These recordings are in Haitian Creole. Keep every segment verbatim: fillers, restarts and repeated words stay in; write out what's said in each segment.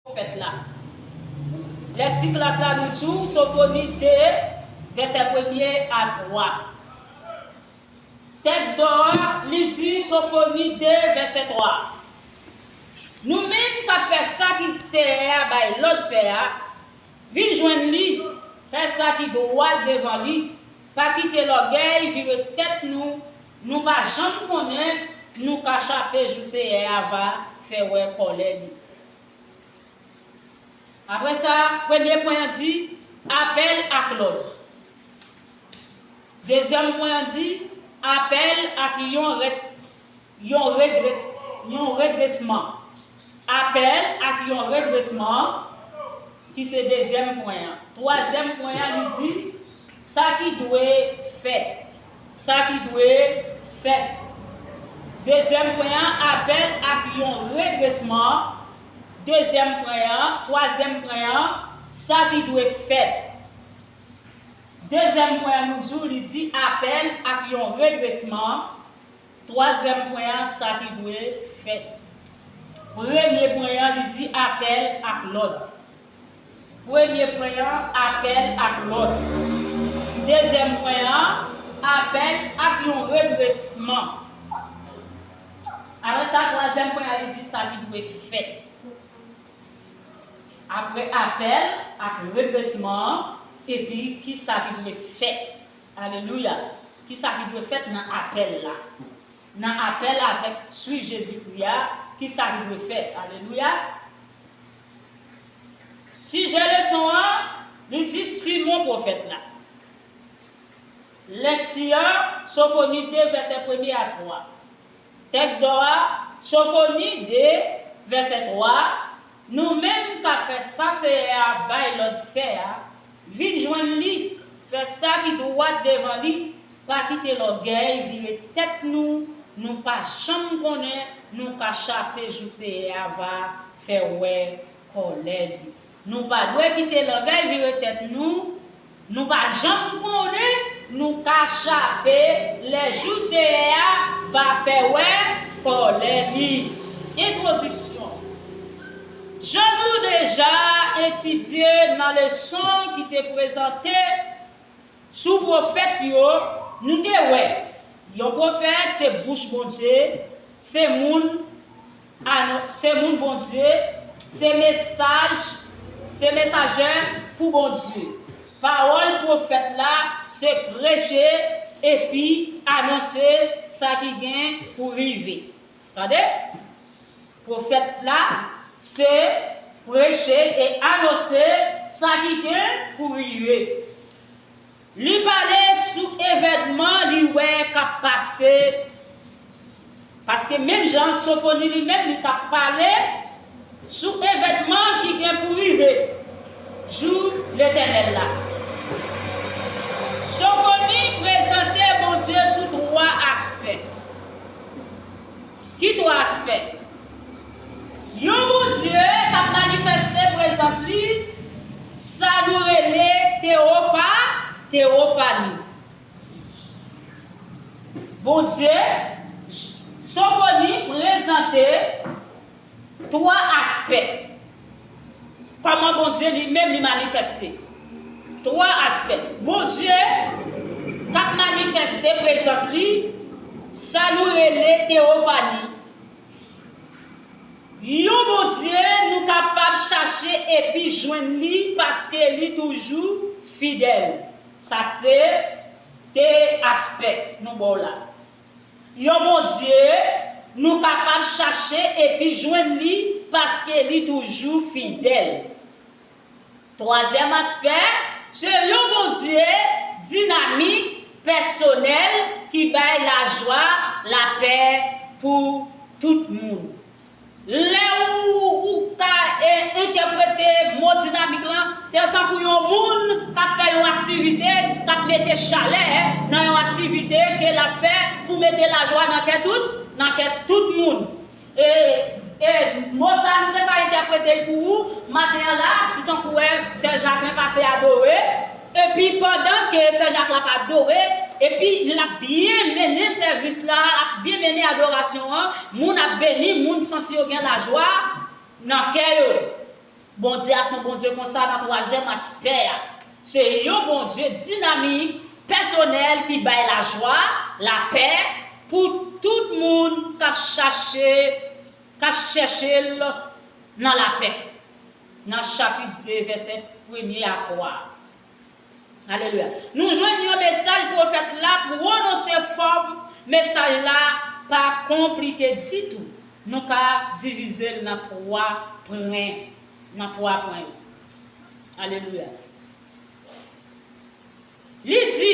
pwofèt la. Lèkti klas la nou di w, Sofoni de, vèsè premye a twa. Tèks dò a, li di, Sofoni de, vèsè twa. Nou menm k ap fè sa ki Seyè a bay lòd fè a, vin jwenn li, fè sa ki dwat devan li, pa kite lògèy vire tèt nou, nou pa janm konnen nou ka chape jou Seyè a va fè wè kòlè li. Apre sa, premye pwen an di, apèl ak lòd. Dezyèm pwen an di, apèl ak yon rèt, yon redres-, yon redresman. Apèl ak yon redresman, ki se dezyèm pwen an. Twazyèm pwen an, li di, sa ki dwe fèt. Sa ki dwe fèt. Dezyèm pwen an, apèl ak yon redresman. Dezyèm pwen an, twazyèm pwen an, sa ki dwe fèt. Dezyèm pwen an, nou di w, li di apèl ak yon redresman. Twazyèm pwen an, sa ki dwe fèt. Premye pwen an, li di apèl ak lòd. Premye pwen an, apèl ak lòd. Dezyèm pwen an, apèl ak yon redresman. Apre sa, twazyèm pwen an, li di sa ki dwe fèt. Apre apèl ak redresman an, epi kisa ki dwe fèt? Alelouya! Kisa ki dwe fèt nan apèl la? Nan apèl avèk swiv Jezikri a, kisa ki dwe fèt? Alelouya! Sijè leson an, li di Simon pwofèt la. Lèkti an, Sofoni de, vèsè premye a twa. Tèks dò a, Sofoni de, vèsè twa, nou menm k ap fè sa Seyè a bay lòd fè a, vin jwenn li, fè sa ki dwat devan li, pa kite lògèy vire tèt nou, nou pa janm konnen nou ka chape jou Seyè a va fè wè kòlè li. Nou pa dwe kite lògèy vire tèt nou, nou pa janm konnen nou ka chape lè jou Seyè a va fè wè kòlè li. Entwodiksyon. Jan nou deja etidye nan leson ki te prezante sou pwofèt yo, nou te wè, yon pwofèt se bouch Bondye, se moun, anon-, se moun Bondye, se mesaj, se mesajè pou Bondye. Pawòl pwofèt la se preche epi anonse sa ki gen pou rive. Tande? Pwofèt la se preche e anonse sa ki gen pou rive. Li pale sou evènman li wè k ap pase. Paske menm jan Sofoni li menm li t ap pale sou evènman ki gen pou rive jou Letènèl la. Sofoni prezante Bondye sou twa aspè. Ki twa aspè? Yon Bondye k ap manifeste prezans li, sa nou rele tewofa, tewofani. Bondye, Sofoni prezante twa aspè. Kòman Bondye li menm li manifeste? Twa aspè. Bondye k ap manifeste prezans li, sa nou rele tewofani. Yon Bondye nou kapab chache epi jwenn li paske li toujou fidèl. Sa se de aspè nou ba w la. Yon Bondye nou kapab chache epi jwenn li paske li toujou fidèl. Twazyèm aspè, se yon Bondye dinamik, pèsonèl, ki bay lajwa, lapè pou tout moun. Lè ou, ou ka, e, entèprete mo dinamik lan, se tankou yon moun k ap fè yon aktivite, k ap mete chalè nan yon aktivite ke l ap fè pou mete lajwa nan kè tout, nan kè tout moun. E, e mo sa a nou te ka entèprete l pou ou maten an la, si tankou wè Sè Jaklin pase adore, epi pandan ke Sè Jak la ap adore, epi l ap byen mennen sèvis la, ap byen mennen adorasyon an, moun ap beni, moun santi yo gen lajwa nan kè yo. Bondye a se yon Bondye konsa nan twazyèm aspè a. Se yon Bondye dinamik, pèsonèl ki bay lajwa, lapè pou tout moun k ap chache, k ap chèche l nan lapè. Nan chapit de, vèsè premye a twa. Alelouya. Nou jwenn yon mesaj pwofèt la pwononse fòm mesaj la pa konplike ditou. Nou ka divize l nan twa pwen, nan twa pwen yo. Alelouya. Li di,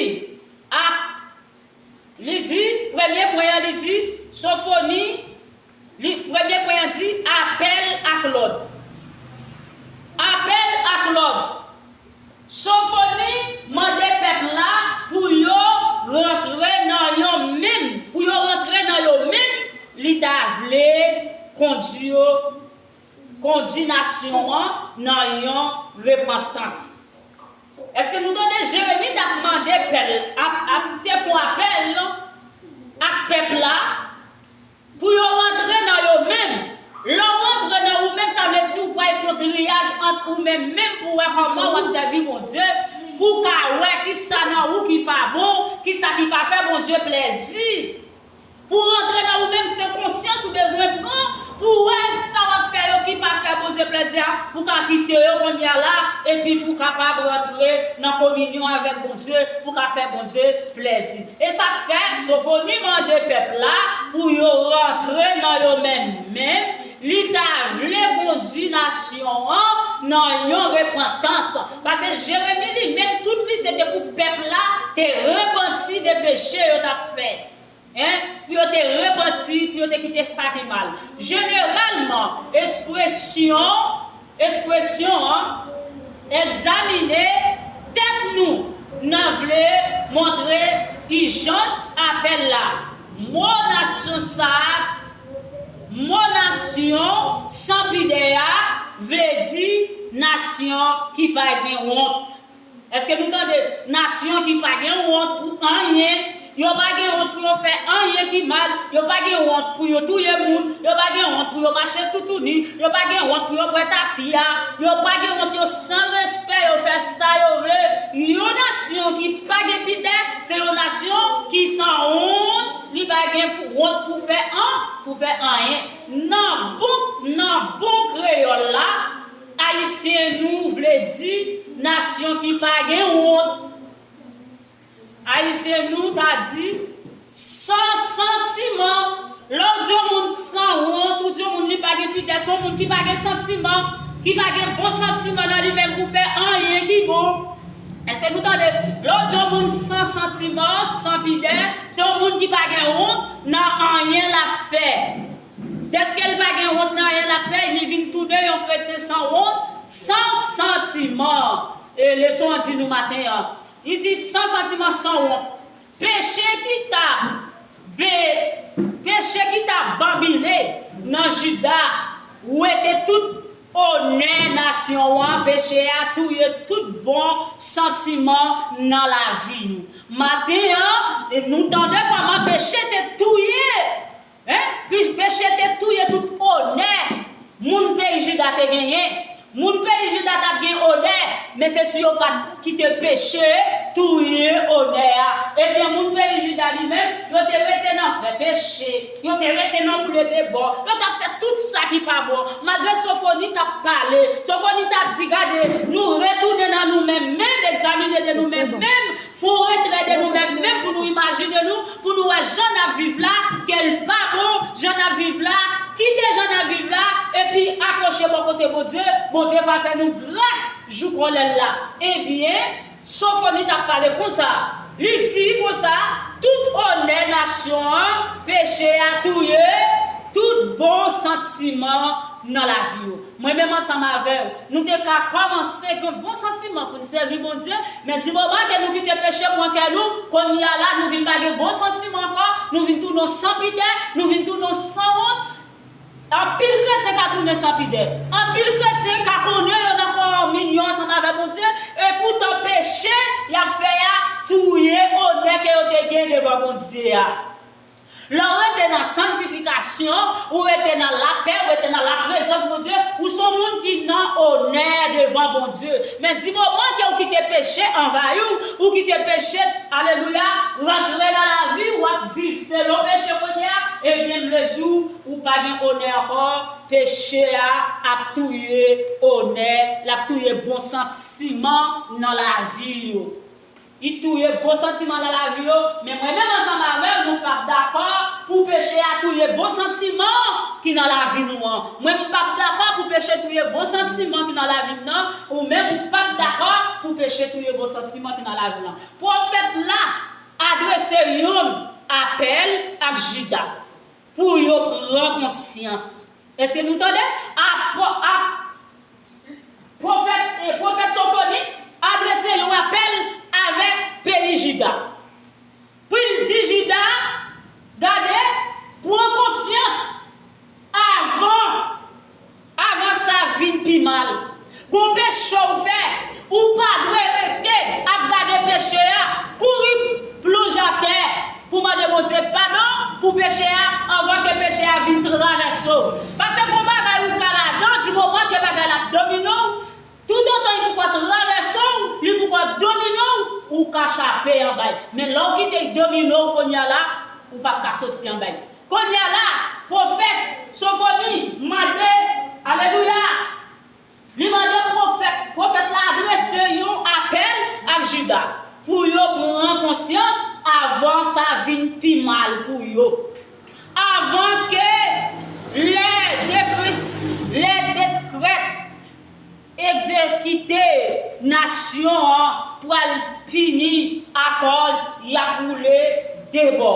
a, li di, premye pwen an, li di, Sofoni, li, premye pwen an di, apèl ak lòd. Apèl ak lòd. Sofoni mande pèp la pou yo rantre nan yo menm, pou yo rantre nan yo menm, li ta vle kondi yo, kondi nasyon an nan yon repantans. Èske nou tande Jeremi t ap mande pèp, ap, ap te fè apèl ak pèp la pou yo rantre nan yo menm? Lè w rantre nan ou menm, sa vle di ou pral fè yon triyaj ant ou menm, menm pou w wè kòman w ap sèvi Bondye, pou w ka wè kisa nan ou ki pa bon, kisa ki pa fè Bondye plèzi. Pou w rantre nan ou menm, se konsyans ou bezwen pran pou w wè sa w ap fè yo ki pa fè Bondye plèzi a, pou w ka kite yo kounye a la, epi pou w kapab rantre nan kominyon avèk Bondye, pou w ka fè Bondye plèzi. E sa k fè Sofoni mande pèp la pou yo rantre nan yo menm menm, li ta vle kondi nasyon an nan yon repantans. Paske Jeremi li menm, tout li se te pou pèp la te repanti de peche yo t ap fè. Hein? Pou yo te repanti, pou yo te kite sa ki mal. Jeneralman, ekspresyon, ekspresyon an, egzamine tèt nou nan vle montre ijans apèl la. Mo nasyon sa a, mo nasyon san pidè a, vle di nasyon ki pa gen wont. Èske nou tande? Nasyon ki pa gen wont pou anyen. Yo pa gen wont pou yo fè anyen ki mal. Yo pa gen wont pou yo touye moun. Yo pa gen wont pou yo mache toutouni. Yo pa gen wont pou yo bwè tafya. Yo pa gen wont, yo san respè, yo fè sa yo vle. Yon nasyon ki pa gen pidè, se yon nasyon ki san wont. Li pa gen wont pou fè an, pou fè anyen. Nan bon, nan bon kreyòl la, Ayisyen nou vle di nasyon ki pa gen wont. Ayisyen nou ta di san santiman. Lè w di yon moun san wont, ou di yon moun li pa gen pidè, se yon moun ki pa gen santiman, ki pa gen bon santiman nan li menm pou fè anyen ki bon. Èske nou tande? Lè w di yon moun san santiman, san pidè, se yon moun ki pa gen wont nan anyen l ap fè. Dèske l pa gen wont nan anyen l ap fè, li vin tounen yon kretyen san wont, san santiman. E leson an di nou maten an, li di san santiman, san wont. Peche ki t ap be-, peche ki t ap banbile nan Jida, wete tout onè nasyon an, peche a touye tout bon santiman nan lavi nou. Maten an, nou tande kòman peche te touye Hein? Pi-, peche te touye tout onè moun peyi Jida te genyen. Moun peyi Jida t ap gen onè, men se si yo pa t kite peche touye onè a. Ebyen, moun peyi Jida li menm, yo te rete nan fè peche, yo te rete nan woule de bò, yo t ap fè tout sa ki pa bon. Malgre Sofoni t ap pale, Sofoni t ap di, gade, nou retounen nan nou menm menm, egzamine de nou menm menm, fè yon retrè de nou menm menm pou nou imajine nou, pou nou wè jan n ap viv la, ke l pa bon, jan n ap viv la, kite jan n ap viv la, epi apwoche bò kote Bondye, Bondye va fè nou gras jou kòlè l la. Ebyen, Sofoni t ap pale konsa, li di konsa, tout onè nasyon an, peche a touye tout bon santiman nan lavi yo. Mwen menm ansanm avè w, nou te ka kòmanse gen bon santiman pou n sèvi Bondye, men di moman ke nou kite peche pran kè nou, kounye a la, nou vin pa gen bon santiman ankò, nou vin tounen yon san pidè, nou vin tounen yon san wont. Anpil kretyen ka tounen san pidè. Anpil kretyen ka konnen yo nan kominyon ansanm avè Bondye, epoutan peche y ap fè a touye onè ke yo te gen devan Bondye a. Lè w rete nan sanktifikasyon, ou rete nan lapè, ou rete nan laprezans Bondye, ou se yon moun ki nan onè. devan Bondye. Men di moman ke w kite peche anvayi w, ou kite peche, alelouya, rantre nan lavi w, w ap viv selon peche kounye a, ebyen, m vle di w, ou pa gen onè ankò, peche a ap touye onè, l ap touye bon santiman nan lavi w. Li touye bon santiman nan lavi yo, men mwen menm ansanm avè w, nou p ap dakò pou peche a touye bon santiman ki nan lavi nou an. Mwen, m p ap dakò pou peche touye bon santiman ki nan lavi m nan, ou menm ou p ap dakò pou peche touye bon santiman ki nan lavi w lan. Pwofèt la adrese yon apèl ak Jida pou yo pran konsyans. Èske nou tande? Apò-, ap-, pwofèt, eh, pwofèt Sofoni adrese yon apèl avèk peyi Jida. Pou l di Jida, gade, pran konsyans avan, avan sa vin pi mal. Gon peche w fè, ou pa dwe rete ap gade peche a, kouri plonje atè pou mande Bondye padon pou peche a anvan ke peche a vin travèse w. Paske gon bagay ou ka ladan, di moman ke bagay la ap domine w, toutotan li poko travèse w, li poko domine w, ou ka chape anba l. Men lè w kite l domine w kounye a la, ou p ap ka soti anba l. Kounye a la, pwofèt Sofoni mande, alelouya, li mande pwofèt, pwofèt la adrese yon apèl ak Jida pou yo pran konsyans avan sa vin pi mal pou yo. Avan ke lè dekris-, lè deskrèt egzekite nasyon an pral pini akòz y ap woule de bò.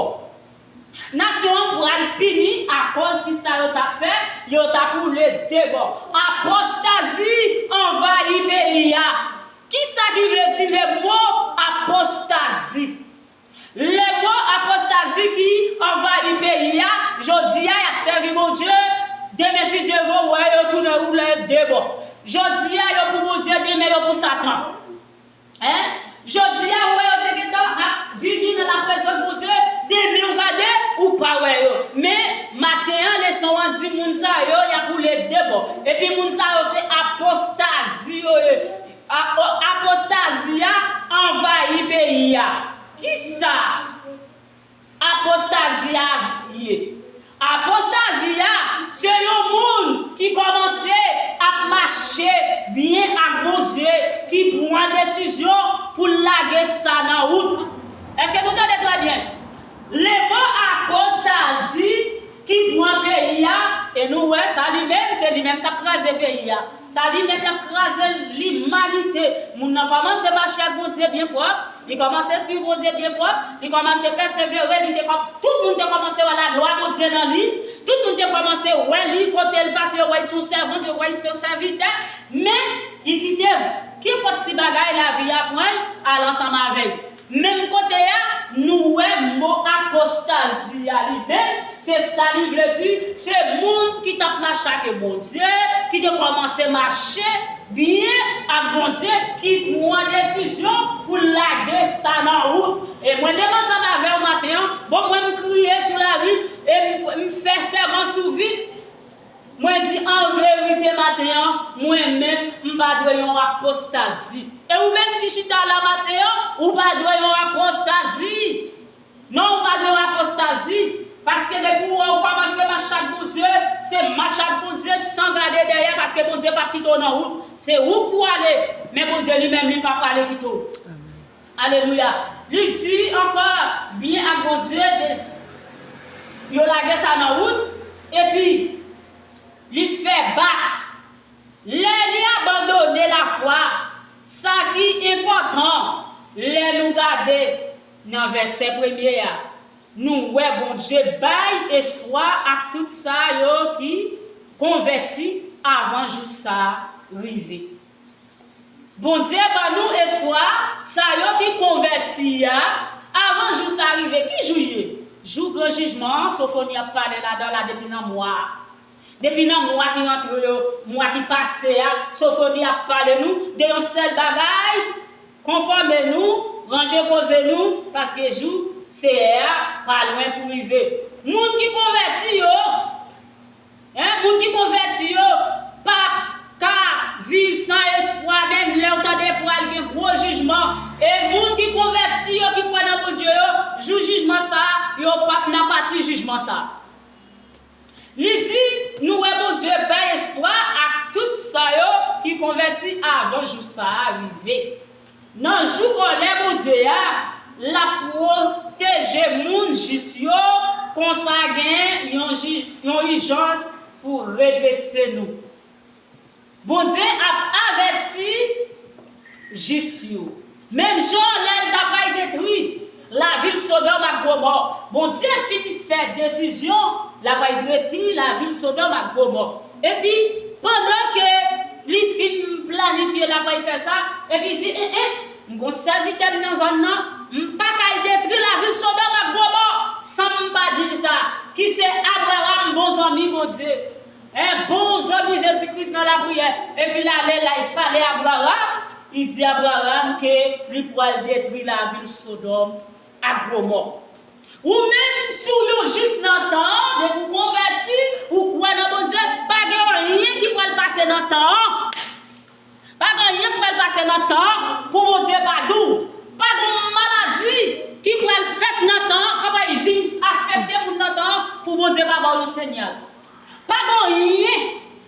Nasyon an pral pini akòz ki sa yo t ap fè, yo t ap woule de bò. Apostazi anvayi peyi a. Kisa ki vle di lemo apostazi? Lemo apostazi ki anvayi peyi a, jodi a y ap sèvi Bondye, demen si Dye vle w wè yo tounen woule de bò. Jodi a yo pou Bondye, demen yo pou Satan. Hein? Jodi a, ou wè yo te gentan ap vini nan laprezans Bondye, demen w gade, ou pa wè yo. Men, maten an, leson an di moun sa yo, y ap woule de bò. Epi moun sa yo se apostazi yo ye. A-, o-, apostazi a anvayi peyi a. Kisa apostazi a ye? Apostazi a se yon moun ki kòmanse ap mache byen ak Bondye, ki pran desizyon pou l lage sa nan wout. Èske nou tande trè byen? Lemo apostazi ki pran peyi a, e nou wè sa li menm, se li menm k ap kraze peyi a. Sa li menm l ap kraze limanite. Moun nan kòmanse mache ak Bondye byen pwòp, li kòmanse swiv Bondye byen pwòp, li kòmanse pèsevere, li te kò-, tout moun te kòmanse wè laglwa Bondye nan li, tout moun te kòmanse wè li kote l pase, yo wè l se yon sèvant, yo wè l se yon sèvitè, men li kite kenpòt ti bagay lavi a pran l al ansanm avè l. Menm kote a, nou wè mo apostazi a li menm, se sa li vle di, se moun ki t ap mache ak Bondye, ki te kòmanse mache byen ak Bondye, ki pran desizyon pou l lage sa nan wout. E mwen menm ansanm avè w maten an, bon, mwen m kriye sou lavi m, e m, m fè sèman sou vi m. Mwen di an verite maten an, mwen menm, m pa dwe yon apostazi. E ou menm ki chita la maten an, ou pa dwe yon apostazi. Non, ou pa dwe yon apostazi. Paske depi ou wè ou kòmanse mache ak Bondye, se mache ak Bondye san gade dèyè, paske Bondye p ap kite w nan wout. Se ou k pou ale, men Bondye li menm, li pa prale kite w. Alelouya. Li di ankò, byen ak Bondye, de-, yo lage sa nan wout, epi li fè bak. Lè li abandone lafwa, sa ki enpòtan, lè nou gade nan vèsè premye a, nou wè Bondye bay espwa ak tout sa yo ki konvèti avan jou sa a rive. Bondye ban nou espwa, sa yo ki konvèti a, avan jou sa rive. Ki jou l ye? Jou gran jijman an, Sofoni ap pale ladan la depi nan mwa a. Depi nan mwa ki rantre yo, mwa ki pase a, Sofoni ap pale nou de yon sèl bagay, konfòme nou, ranje koze nou, paske jou Seyè a pa lwen pou rive. Moun ki konvèti yo, Hein, moun ki konvèti yo p ap ka viv san espwa pral gen gwo jijman, e moun ki konvèti yo, ki kwè nan Bondye yo, jou jijman sa a, yo p ap nan pati jijman sa a. Li di, nou wè Bondye bay espwa ak tout sa yo ki konvèti avan jou sa a rive. Nan jou kòlè Bondye a, l ap pwoteje moun jis yo, konsa gen yon, yon ijans pou redrese nou. Bondye ap avèti jis yo. Menm jan lè l ta pral detwi lavil Sodòm ak Gomò, Bondye fin fè desizyon l ap pral detwi lavil Sodòm ak Gomò. Epi, pandan ke li fin planifye l ap pral fè sa, epi li di, en, en, m gon sèvitè m nan zòn nan, m pa kay detwi lavil Sodòm ak Gomò san m pa di l sa, ki se Abraram, bon zanmi Bondye. En bon zanmi Jezi Kris nan lapriyè. Epi l ale la, li pale Abraram, li di Abraram ke li pral detwi lavil Sodòm ak Gomò. Ou menm, si w yon jis nan tan an, depi w konvèti, ou kwè nan Bondye, pa gen anyen ki pral pase nan tan an. Pa gen anyen k pral pase nan tan an pou Bondye pa di w. Pa gen yon maladi ki pral fèt nan tan an, k ap vin afekte moun nan tan an pou Bondye pa ba w yon siyal. Pa gen anyen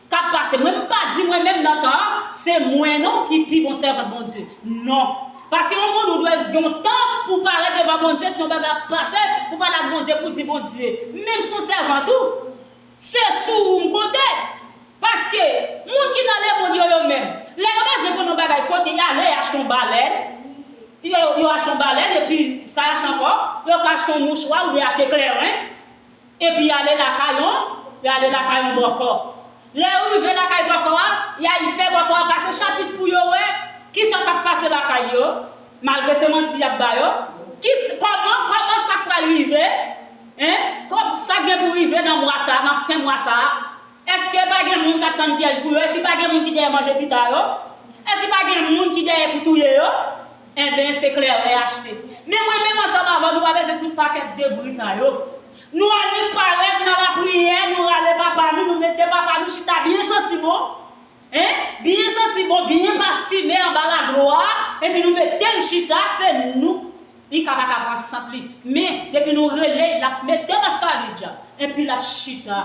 k ap pase. Mwen, m pa di mwen menm nan tan an, se mwen non ki pi bon sèvant Bondye. Non. Paske yon moun ou dwe gen yon tan pou w parèt devan Bondye, si yon bagay ap pase, pou w pale ak Bondye, pou w di Bondye, menm si w sèvant ou, se sou ou m konte. Paske, moun ki nan lemonn yo, yo menm, lè yo bezwen konn yon bagay, kote y ale, y achte yon balèn, yo, yo achte yon balèn, epi sa y achte ankò, yo ka achte yon mouchwa oubyen achte kleren, epi y ale lakay yon, y ale lakay yon bòkò. Lè yo rive lakay bòkò a, y al fè bòkò a pase chapit pou yo wè kisa k ap pase lakay yo, malgre se manti y ap ba yo. Ki, kòman, kòman sa pral rive? Hein? Kòm sa gen pou rive nan mwa sa, nan fen mwa sa, èske pa gen moun k ap tann pyèj pou yo? Èske pa gen moun ki dèyè manje pita yo? Èske pa gen moun ki dèyè pou touye yo? Enben, se kleren y achte. Men mwen menm ansanm avè w, nou pa bezwen tout pakèt debri sa yo. Nou annik parèt nan lapriyè, nou rale papa nou, nou mete papa nou chita byen santi bon. Hein? Byen santi bon, byen pafime anba laglwa, epi nou mete l chita, se nou. Li ka pa ka pran sant li. Men, depi nou rele, l ap mete maskara li dja. Epi l ap chita.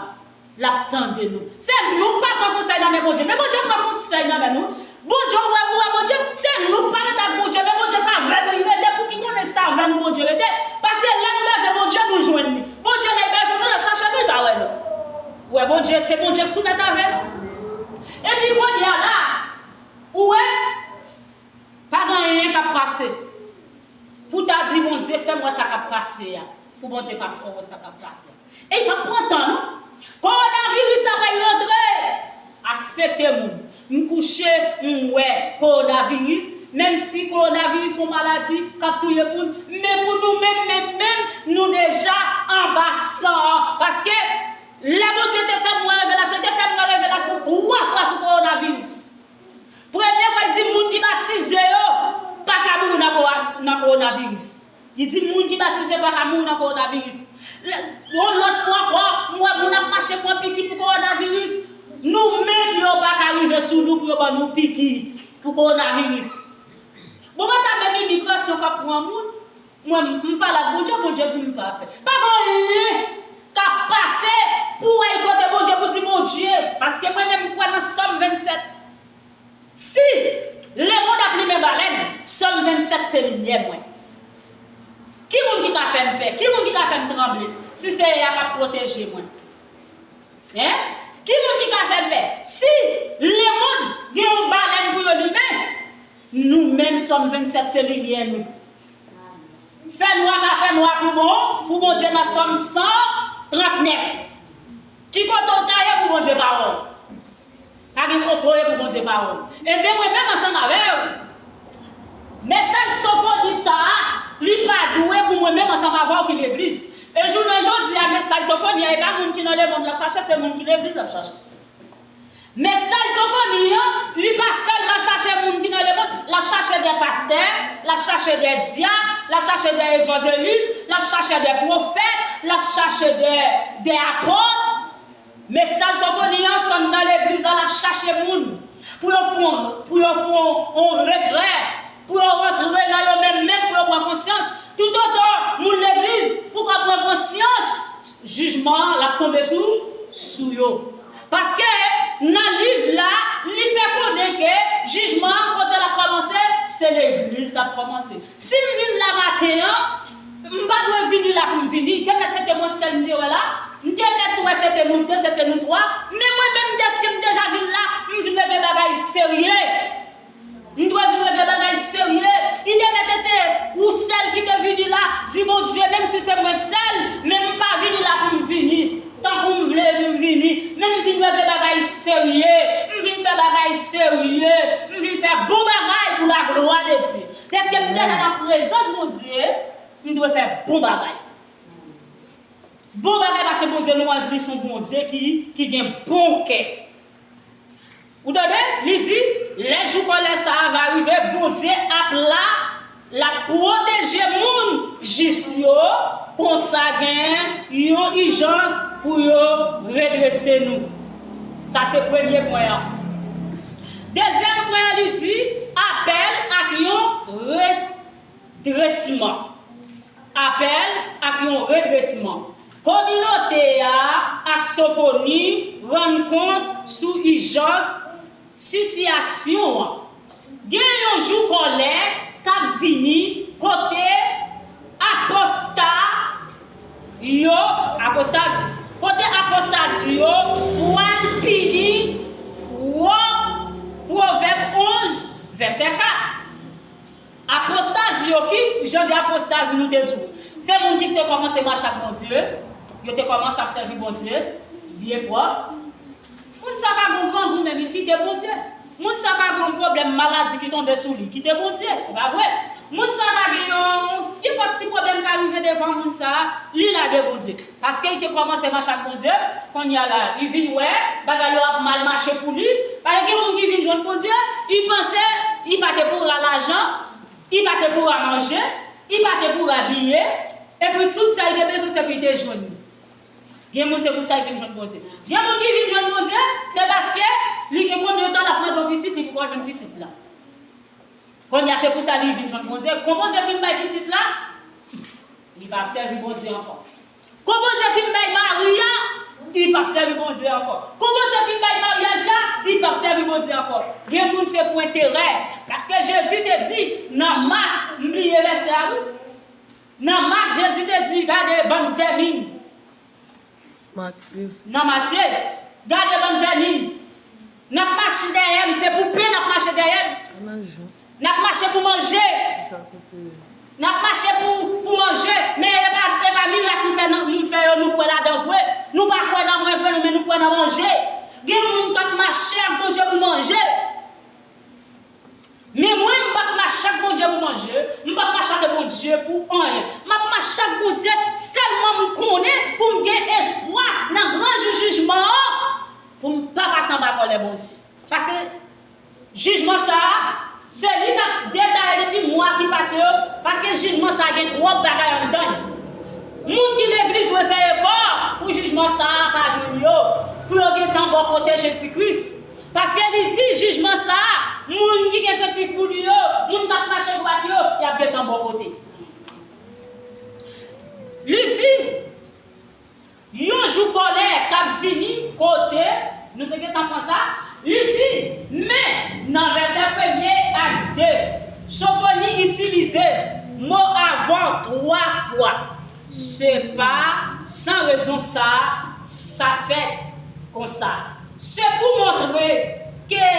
L ap tande nou. Se nou k pa pran konsèy nan men Bondye. Men Bondye pran konsèy nan men nou. Bondye, ou wè, ou wè Bondye, se nou k pa rete ak Bondye. Men Bondye, se avè nou li rete. Pou ki konnen se avè nou Bondye rete? Paske lè nou bezwen Bondye, nou jwenn li. Bondye, lè l bezwen nou, l ap chache nou, li pa wè nou. Ou wè Bondye, se Bondye k soumèt avè nou. Epi kounye a la, ou wè, pa gen anyen k ap pase. Pou w ta di Bondye, fè m wè sa k ap pase a. Pou Bondye pa fè w wè sa k ap pase a. E l p ap pran tan, non. Kowonaviris la pral rantre. Afekte moun. M kouche, m wè kowonaviris. Menm si kowonaviris yon maladi k ap touye moun, men pou nou menm, menm, menm, nou deja anba san an. Paske lè Bondye te fè m wè revelasyon, li te fè m wè revelasyon twa fwa sou kowonaviris. Premye fwa, li di moun ki batize yo pa ka mouri nan kowa-, nan kowonaviris. Li di moun ki batize pa ka mouri nan kowonaviris. Lè, yon lòt fwa ankò, m wè moun ap mache pran piki pou kowonaviris. Nou menm, yo pa ka rive sou nou pou yo ban nou piki pou kowonaviris. Bon, mwen ta menm imigre, si yo ka pran moun, mwen, m pale ak Bondye, Bondye di m pa pè. Pa gen anyen k ap pase pou w al kote Bondye, pou di Bondye, paske mwen menm, m kwè nan Sòm vennsèt. Si lemonn ap limen balèn, Sòm vennsèt se limyè mwen. Ki moun ki ka fè m pè? Ki moun ki ka fè m tranble? Si se Seyè a k ap pwoteje mwen. Hein? Ki moun ki ka fè m pè? Si lemonn gen yon balèn pou yo limen, nou menm, Sòm vennsèt se limyè nou. Fènwa pa fènwa pou bon, pou Bondye nan Sòm san trannèf. Ki kote w ta ye pou Bondye pa wè w? Pa gen kote w ye pou Bondye pa wè w. Ebyen, mwen menm ansanm avè w, mesaj Sofoni sa a, li pa dwe pou mwen menm ansanm avè w ki legliz. E jounen jodi a, mesaj Sofoni a, e pa moun ki nan lemonn l ap chache, se moun ki legliz l ap chache. Mesaj Sofoni an, li pa sèlman chache moun ki nan lemonn, l ap chache de pastè, l ap chache de dyak, l ap chache de evanjelis, l ap chache de pwofèt, l ap chache de, de apòt. Mesaj Sofoni an, san nan legliz la, l ap chache moun pou yo fè yon, pou yo fè yon, yon retrè, Jijman an, l ap tonbe sou, sou yo. Paske nan liv la, li fè konnen ke jijman an, kote l ap kòmanse, se legliz l ap kòmanse. Si m vin la maten an, m pa dwe vini la pou m vini. Te mèt se te mwen sèl m te wè la. M te mèt wè se te nou de, se te nou twa. Men mwen menm, dèske m deja vin la, m vin regle bagay serye. M dwe vin regle bagay serye. Li te mèt ete ou sèl ki te vini la, di Bondye, menm si se mwen sèl, men m pa vini la pou m vini. Tankou m vle m vini, men m vin regle bagay serye. M vin fè bagay serye. M vin fè bon bagay pou laglwa de Dye. Dèske m deja nan prezans Bondye, m dwe fè bon bagay. Bon bagay, paske Bondye nou ann li se yon Bondye ki, ki gen bon kè. Ou tande? Li di, lè jou kòlè sa a va rive, Bondye ap la, l ap pwoteje moun jis yo, konsa gen yon ijans pou yo redrese nou. Sa se premye pwen an. Dezyèm pwen an, li di, apèl ak yon redresman. Apèl ak yon redresman. Kominote a ak Sofoni rann kont sou ijans sitiyasyon an. Gen yon jou kòlè k ap vini kote aposta yo, apostazi, kote apostazi yo pral pini. Pwovèb onz, vèsè kat. Apostazi yo, ki jan de apostazi nou te di w? Se moun ki te kòmanse mache ak Bondye, yo te kòmanse ap sèvi Bondye byen pwòp. Moun sa ka gen grangou, men li kite Bondye. Moun sa ka gen yon pwoblèm maladi ki tonbe sou li, kite Bondye, e pa vre? Moun sa ka gen yon, nenpòt ti pwoblèm ka rive devan moun sa, li lage Bondye. Paske li te kòmanse mache ak Bondye, kounye a la, li vin wè bagay yo ap mal mache pou li. Paske gen moun ki vin jwenn Bondye, li panse li pa te pou ra lajan, li pa te pou ra manje, li pa te pou ra abiye, epi tout sa li te bezwen se pou li te jwenn li. Gen moun se pou sa li vin jwenn Bondye. Gen moun ki vin jwenn Bondye, se paske li gen konbyen tan l ap mande yon pitit, li poko jwenn pitit la. Kounye a se pou sa li vin jwenn Bondye. Kon Bondye fin bay pitit la, li pa ap sèvi Bondye ankò. Kon Bondye fin bay mari a, li p ap sèvi Bondye ankò. Kon Bondye fin bay maryaj la, li p ap sèvi Bondye ankò. Gen moun se pou enterè. Paske Jezi te di nan Mak, m bliye vèsè a wi. Nan Mak, Jezi te di, gade bann vèmin. Matye. Nan Matye, gade bann vèmin. N ap mache dèyè m, se pou pen n ap mache dèyè m. Ann al jwenn. N ap mache pou manje. Sa kote yo? N ap mache pou, pou manje. Men e pa, e pa mirak m fè nan, m fè yo nou kwè ladan vre. Nou pa kwè nan mwen vre, nou, men nou kwè nan manje. Gen moun k ap mache ak Bondye pou manje. Men mwen, m p ap mache ak Bondye pou manje, m p ap mache ak Bondye pou anyen. M ap mache ak Bondye sèlman m konnen pou m gen espwa nan gran jou jijman an, pou m pa pase anba kòlè Bondye. Paske jijman sa a, se li k ap detaye depi mwa ki pase yo, paske jijman sa a gen twòp bagay anndan l. Moun ki legliz dwe fè efò pou jijman sa a pa jwenn yo, pou yo gentan bò kote Jezi Kris. Paske li di, jijman sa a, moun ki gen krentif pou li yo, moun k ap mache dwat yo, y ap gentan bò kote. Li di, yon jou kòlè k ap vini kote, nou te gentan pran sa, li di, men nan vèsè premye ak de, Sofoni itilize mo avan twa fwa. Se pa san rezon sa, sa fèt konsa. Se pou montre ke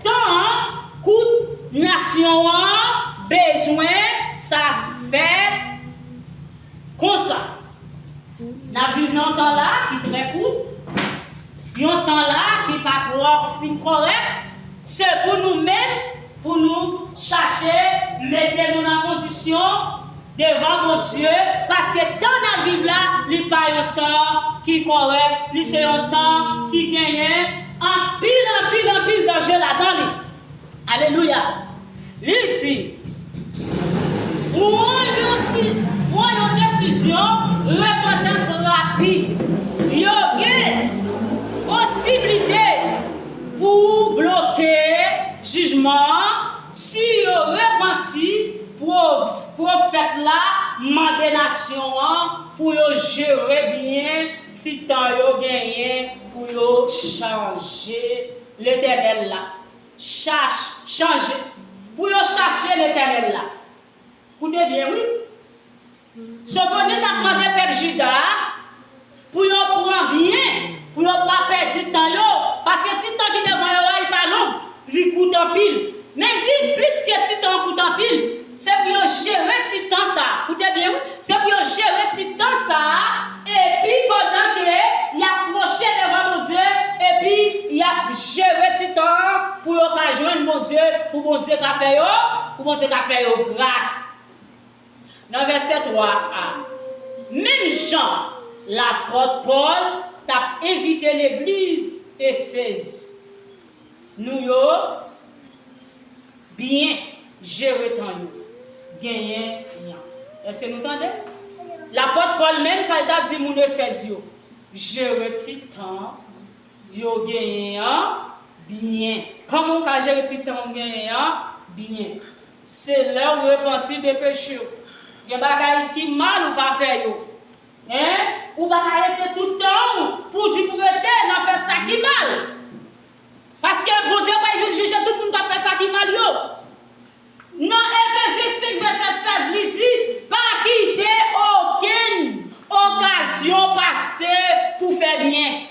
tan an kout, nasyon an bezwen sa fèt konsa. N ap viv nan yon tan la ki trè kout, yon tan la ki pa twò fin kòrèk. Se pou nou menm, pou nou chache mete nou nan kondisyon devan Bondye, paske tan n ap viv la, li pa yon tan ki kòrèk, li se yon tan ki genyen anpil, anpil, anpil danje ladan li. Alelouya! Li di, pran yon ti, pran yon desizyon repantans rapid. Yo gen posiblite pou bloke jijman an, si yo repanti, pwo-, pwofèt la mande nasyon an pou yo jere byen ti tan yo genyen pou yo chanje Letènèl la. Chach, chanje. Pou yo chache Letènèl la. Koute byen, wi. Sofoni t ap mande pèp Jida a pou yo pran byen, pou yo pa pèdi tan yo, paske ti tan ki devan yo a, li pa long, li kout anpil. Men di, pliske ti tan an kout anpil, se pou yo jere ti tan sa a. Koute byen, wi. Se pou yo jere ti tan sa a, epi pandan ke y ap pwoche devan Bondye, epi y ap jere ti tan an pou yo ka jwenn Bondye, pou Bondye ka fè yo, pou Bondye ka fè yo gras. Nan vèsè twa a, menm jan lapòt Pòl t ap envite legliz Efèz, nou yo byen jere tan yo genyen an. Èske nou tande? Lapòt Pòl menm sa l t ap di moun Efèz yo, jere ti tan yo genyen an byen. Kòman w ka jere ti tan w genyen an byen? Se lè w repanti de peche w. Gen bagay ki mal ou pa fè yo. Hein? Ou pa ka rete tout tan w pou di pou rete nan fè sa ki mal. Paske Bondye pral vin jije tout moun k ap fè sa ki mal yo. Nan Efezyen senk vèsè sèz, li di, pa kite okenn okazyon pase pou fè byen.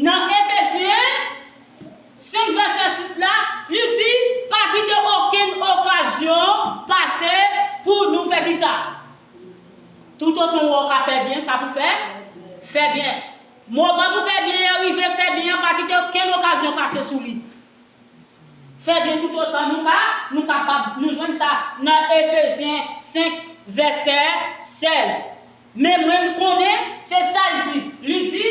Nan Efezyen senk vèsè sis la, li di, pa kite okenn okazyon pase pou nou fè kisa? Toutotan w ka fè byen, sa pou fè? Fè byen. Moman pou fè byen an rive, fè byen an, pa kite okenn okazyon pase sou li. Fè byen toutotan nou ka, nou kapab, nou jwenn sa nan Efezyen senk, vèsè sèz. Men mwen, m konnen, se sa l di. Li di,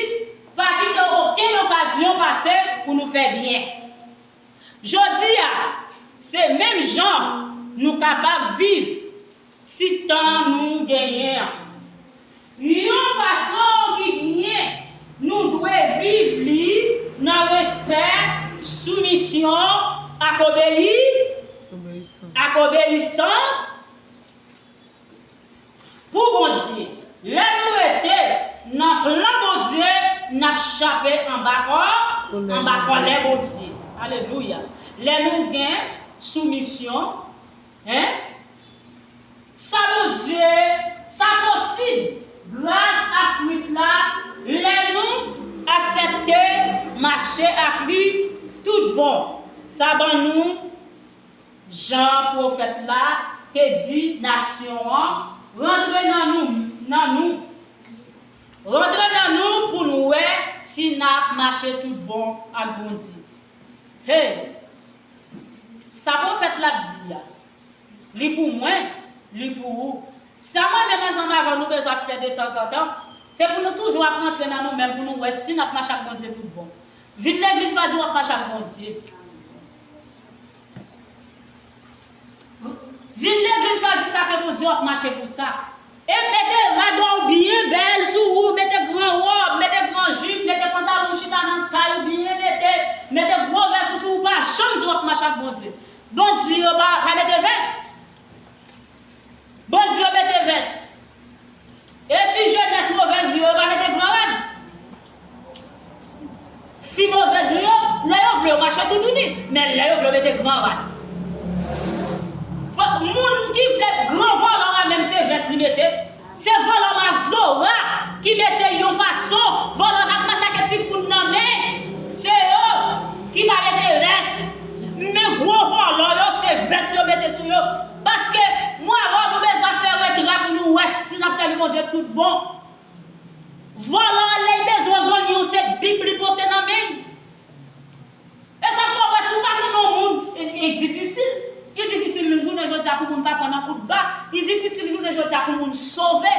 pa kite okenn okazyon pase pou nou fè byen. Jodi a, se menm jan nou kapab viv ti tan nou genyen an. Yon fason ki byen, nou dwe viv li nan respè, soumisyon, ak obeyi, ak obeyisans pou Bondye. Lè nou rete nan plan Bondye, n ap chape anba kò, anba kòlè Bondye. Alelouya. Lè nou gen soumisyon, hein? Sa Bondye, sa posib gras ak Kris la, lè nou aksepte mache ak li tout bon. Sa ban nou, jan pwofèt la te di nasyon an, rantre nan nou, nan nou. Rantre nan nou pou nou wè si n ap mache tout bon ak Bondye. Hey! Sa pwofèt la ap di a, li pou mwen, li pou ou. Sa mwen menm ansanm avè w nou bezwen ap fè detanzantan, se pou nou toujou ap rantre nan nou menm pou nou wè si n ap mache ak Bondye tout bon. Vin legliz pa di w ap mache ak Bondye. Vin legliz pa di sa ke Bondye w ap mache pou sa. E mete rad ou byen bèl sou ou, mete gran wòb, mete gran jip, mete pantalon chita nan tay ou byen mete, mete gwo vès ou sou ou, pa janm di w ap mache ak Bondye. Bandi yo pa, pa mete vès. Bandi yo mete vès. E fi jenès movèz vi yo, yo pa mete gran rad. Fi movèz vi yo, lè yo vle yo mache toutouni, men lè yo vle yo mete gran rad. Bon, moun ki vle gran vòlò a menm se vès li mete. Se vòlò mazora ki mete yon fason, vòlò k ap mache ak ti foun nan men. Se yo ki pa mete vès. Men gwo vòlò yo, se vès yo mete sou yo. Paske mwen avè w nou bezwen fè retrè pou nou wè si n ap sèvi Bondye tout bon. Vòlò a lè l bezwen ganyon se bib li pote nan men l. E sa fè w wè si w pa konn yon moun, e, e difisil. Li difisil jounen jodi a pou moun pa pran nan kout ba. Li difisil jounen jodi a pou moun sove.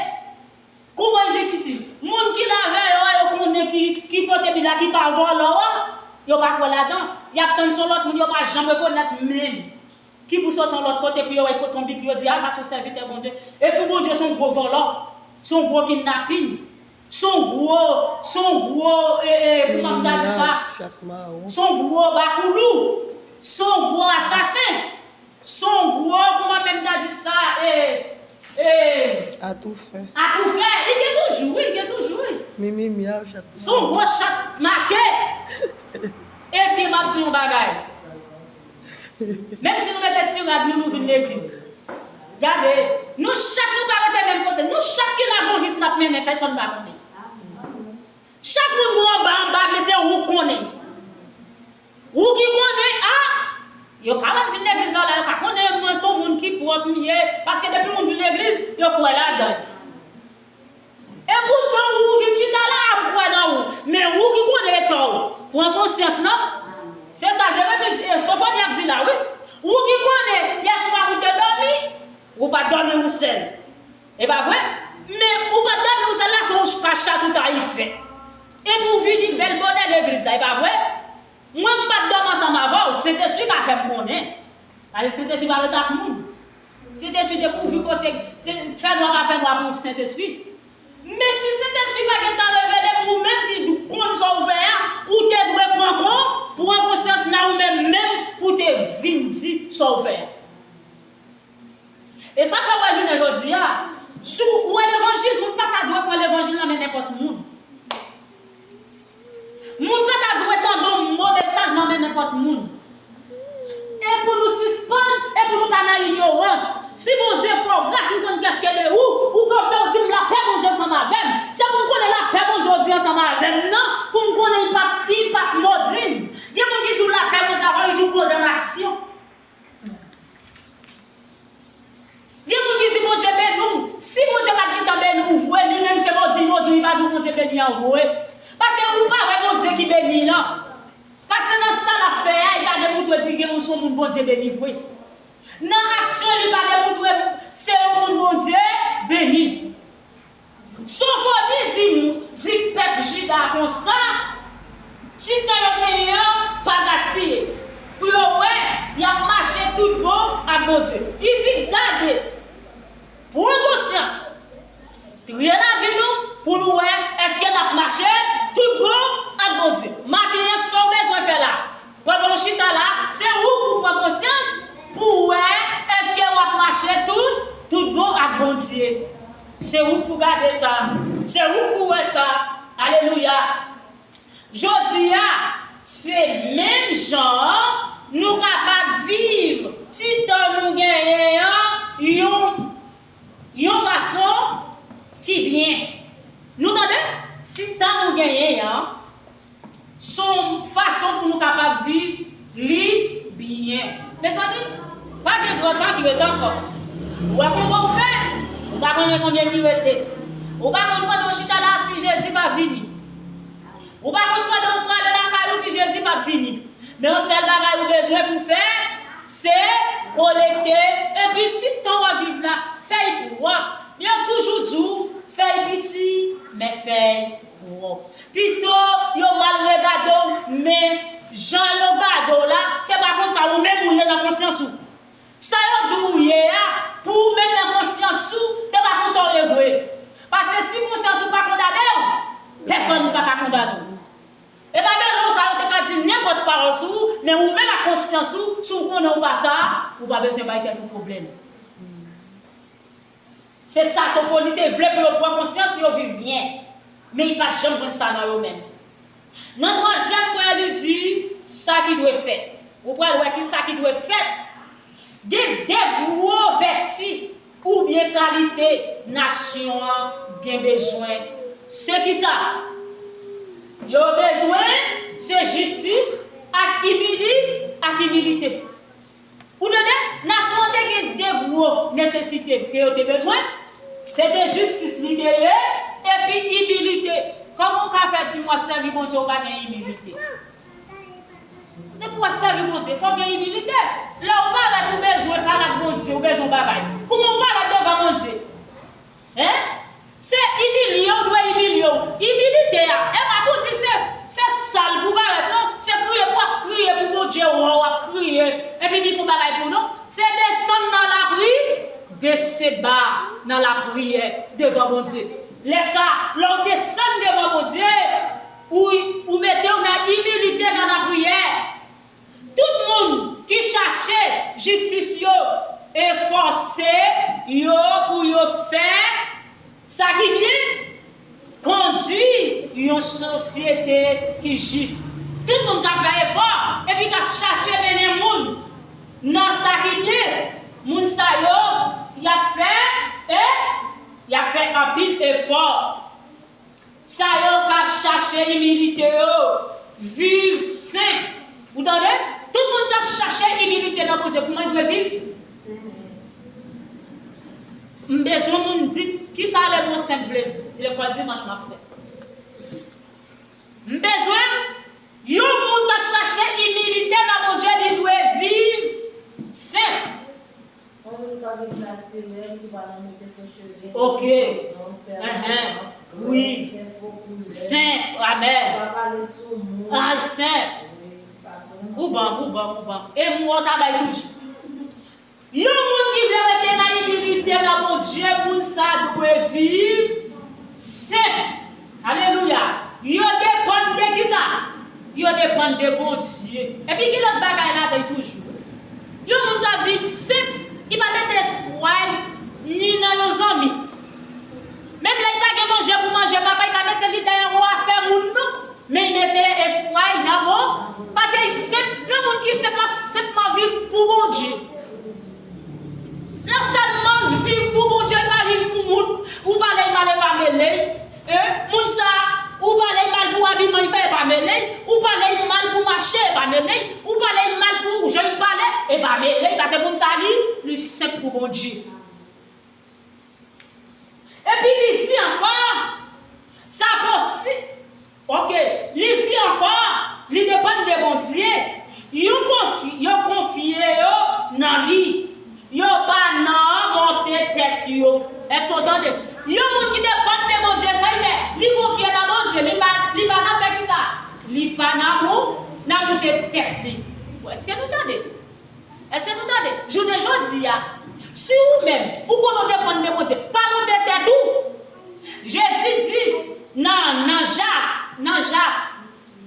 Kouman l difisil? Moun ki la avè yo a, yo konnen ki, ki pote bib la, ki pa vòlò a, yo pa kwè ladan. Y ap tann se yon lòt moun, yo pa janm rekonèt menm. Ki pou soti yon lòt kote pou yo wè, pote yon bib pou yo di, a, sa se yon sèvitè Bondye. Epi Bondye se yon gwo vòlò, se yon gwo kidnapin, se yon gwo, se yon gwo, e, e, kouman m ta di sa? Se yon gwo bakoulou, se yon gwo asasen, se yon gwo, kouman menm m ta di sa? E, e, Atoufe. Atoufe, li gen toujou, wi, li gen toujou, wi. Mimi, mia, chat. Se yon gwo chat make. Ebyen, m ap di yon bagay. Menm si nou mete ti rad nou, nou vin legliz. Gade, nou chak nou pa rete menm kote. Nou chak ki la gon vi n ap mennen, pèsonn pa konnen. Chak moun gon anba anba, men se ou k konnen. Ou ki konnen, a, yo ka wè m vin legliz la, la, yo ka konnen mwen se yon moun ki pwòp m ye, paske depi moun vin legliz, yo kwè ladan l. Epoutan ou vin chita la a, m kwè nan ou. Men ou ki konnen eta w. Pran konsyans non. Se sa Jeremi di, e Sofoni ap di la, wi. Ou ki konnen, yèswa ou te dòmi, ou pa t dòmi ou sèl. E pa vre? Men ou pa t dòmi ou sèl la, se yon pa chat ou ta ye fè. Epi ou vini bèl bonè legliz la, e pa vre? Mwen, m pa t dòmi ansanm avè w, Sentespri ka fè m konnen. Paske Sentespri pa ret ak moun. Sentespri dekouvri kote, fènwa pa fènwa pou Sentespri. Men si Sentespri pa gentan revele m, ou menm ki konn sa w fè a, ou te dwe pran kon, pran konsyans nan ou menm menm pou w te vin di sa w fè a. E sa k fè w wè jounen jodi a, si w wè levanjil, moun pa ta dwe pran levanjil nan men nenpòt moun. Moun pa ta dwe tande yon mo mesaj nan men nenpòt moun. E pou nou sispann, e pou nou pa nan inyorans. Si Bondye fè w gras, m konn kèske de ou, ou kanpe, ou di m lapè Bondye ansanm avè m. Se pou m konnen lapè Bondye ou di ansanm avè m nan, pou m konnen li p ap, li p ap modi m. Gen moun ki di w lapè Bondye avè w, li di w kondanasyon. Gen moun ki di Bondye beni w. Si Bondye pa t gentan beni w vre, li menm se modi, modi, li pa di w Bondye beni an vre. Paske ou pa wè Bondye ki beni lan. Paske nan sa l ap fè a, li pa demontre di gen yon, se yon moun Bondye beni vre. Nan aksyon, li pa demontre se yon moun Bondye beni. Sofoni di, di pèp Jida konsa, ti tan yo genyen an, pa gaspiye, pou yo wè y ap mache tout bon ak Bondye. Li di, gade, pran konsyans, triye lavi nou, pou nou wè èske n ap mache tout bon ak Bondye. Maten an, sa w bezwen fè la, pandan w chita la, se ou pou pran konsyans, pou w wè èske w ap mache tout, tout bon ak Bondye. Se ou pou gade sa. Se ou pou wè sa. Alelouya. Jodi a, se menm jan an nou kapab viv ti tan nou genyen an yon, yon fason ki byen. Nou tande? Ti tan nou genyen an, se yon fason pou nou kapab viv li byen. Mezanmi, pa gen gran tan ki rete ankò. Ou wè konbyen ou fè, ou pa konnen konbyen ki rete. Ou pa konn pandan w chita la si Jezi pa vini. Ou pa konn pandan w prale lakay ou si Jezi pa vini. Men yon sèl bagay ou bezwen pou fè, se kolekte, epi ti tan w ap viv la, fè l pwòp. Yo toujou di w, fè l piti, men fè l pwòp. Pito yo mal regade w, men jan yo gade w la, se pa konsa ou menm ou ye nan konsyans ou. Sa yo di w ou ye a, pou ou menm nan konsyans ou, se pa konsa w ye vre. Paske si konsyans ou pa kondane w, pèsonn pa ka kondane w. E pa bezwen sa yo te ka di nenpòt pawòl sou ou, men ou menm ak konsyans ou, si w konnen ou pa sa, ou pa bezwen bay tèt ou pwoblèm. Se sa Sofoni te vle pou yo pran konsyans, pou yo viv byen. Men li pa t janm jwenn sa nan yo menm. Nan twazyèm pwen, li di sa ki dwe fèt. Ou pral wè ki sa ki dwe fèt. Gen de gwo vèti oubyen kalite nasyon an gen bezwen. Se ki sa? Yo bezwen se jistis ak imili-, ak imilite. Ou tande? Nasyon an te gen de gwo nesesite ke yo te bezwen. Se te jistis li te ye, epi imilite. Kòman w ka fè di m w ap sèvi Bondye, ou pa gen imilite? Depi w ap sèvi Bondye, fò w gen imilite. Lè w parèt, ou bezwen pale ak Bondye, ou bezwen bagay. Kouman w parèt devan Bondye? Hein? Se imilye w dwe imilye w. Imilite a, e pa pou di se, se sal pou parèt, non. Se kriye pou w ap kriye pou Bondye wè w ap kriye. Epi li fè yon bagay pou w, non. Se desann nan lapri, bese ba nan lapriyè devan Bondye. Lè sa, lè w desann devan Bondye, ou, ou mete w nan imilite nan lapriyè. Tout moun ki chache jistis yo e fòse yo pou yo fè ki jis. Tout moun k ap fè efò epi k ap chache mennen moun nan sa ki byen, moun sa yo, y ap fè, e, y ap fè anpil efò. Sa yo k ap chache imilite yo, viv senp. Ou tande? Tout moun k ap chache imilite nan Bondye, kouman l dwe viv? M bezwen moun di m kisa le mo senp vle di. Lekòl dimanch m ap fè. M bezwen yon moun k ap chache imilite nan Bondye, li dwe viv senp. Yon moun k ap viv natirèl, ki pa nan moute fo cheve, Ok. Fè Ahan. Wi. Fè fo koulè. Senp. Amèn. Pa pale sou moun. Al senp. Wi, pa pran. Ou ban, ou ban, ou ban. E m wè w ta bay toujou. Yon moun ki vle rete nan imilite nan Bondye, moun sa dwe viv senp. Alelouya. Yo depann de kisa? Yo depann de Bondye. Epi gen lòt bagay ladan l toujou. Yon moun ka viv senp, li pa mete espwa l ni nan yon zanmi. Menm lè li pa gen manje pou manje, papa, li pa mete li dèyè yon afè moun non. Men li mete espwa l nan bon, paske li senp, yon moun ki senp, l ap senpman viv pou Bondye. L ap sèlman viv pou Bondye, li pa viv pou moun. Ou pale l mal, e pa mele l. Hein? Moun sa, ou pale l mal pou abiman l fè, e pa mele l. Ou pale l mal pou mache, e pa mele l. Ou pale l mal pou jan l pale, e pa mele l. Paske moun sa, li, li senp pou Bondye. Epi li di ankò, sa posib. Ok, li di ankò, li depann de Bondye. Yo konfi-, yo konfye yo nan li. Yo pa nan monte tèt yo. Èske w tande? Yon moun ki depann de Bondye, sa l fè? Li konfye nan Bondye. Li pa, li pa nan fè kisa? Li pa nan mou-, nan moute tèt li. Èske nou tande? Èske nou tande? Jounen jodi a, si ou menm, ou konnen w depann de Bondye, pa moute tèt ou. Jezi di nan, nan Jak, nan Jak,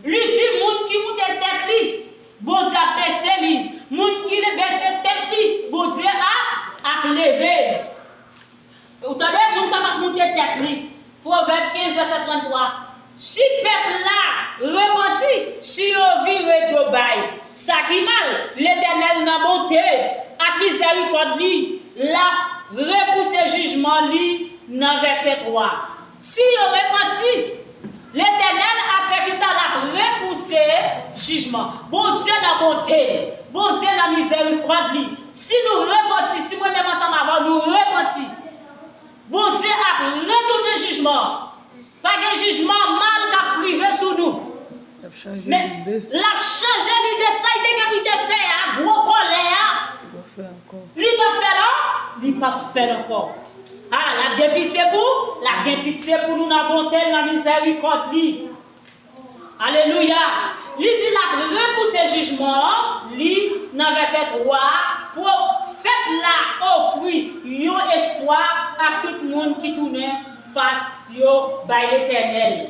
li di moun ki moute tèt li, Bondye ap bese li. Moun ki bese tèt li, Bondye ap, ap leve l. Ou tande, moun sa p ap moute tèt li. Pwovèb kenz, vèsè tranntwa. Si pèp la repanti, si yo vire do bay sa ki mal, Letènèl nan bonte ak mizèrikòd li, l ap repouse jijman li nan vèsè twa. Si yo repanti, Letènèl ap fè kisa? L ap repouse jijman. Bondye nan bonte l, Bondye nan mizèrikòd li. Si nou repanti, si mwen menm ansanm avè w, nou repanti, Bondye ap retounen jijman. Pa gen jijman mal k ap rive sou nou. L ap chanje lide. Men l ap chanje lide. Sa l te gen pou l te fè a, gwo kòlè a, Li p ap fè l ankò. Li p ap fè l ankò. A, l ap gen pitye pou, l ap gen pitye pou nou nan bonte l, nan mizèrikòd li. Alelouya. Li di l ap repouse jijman an, li, nan vèsè twa, pwofèt la ofri yon espwa ak tout moun ki tounen fas yo bay Letènèl.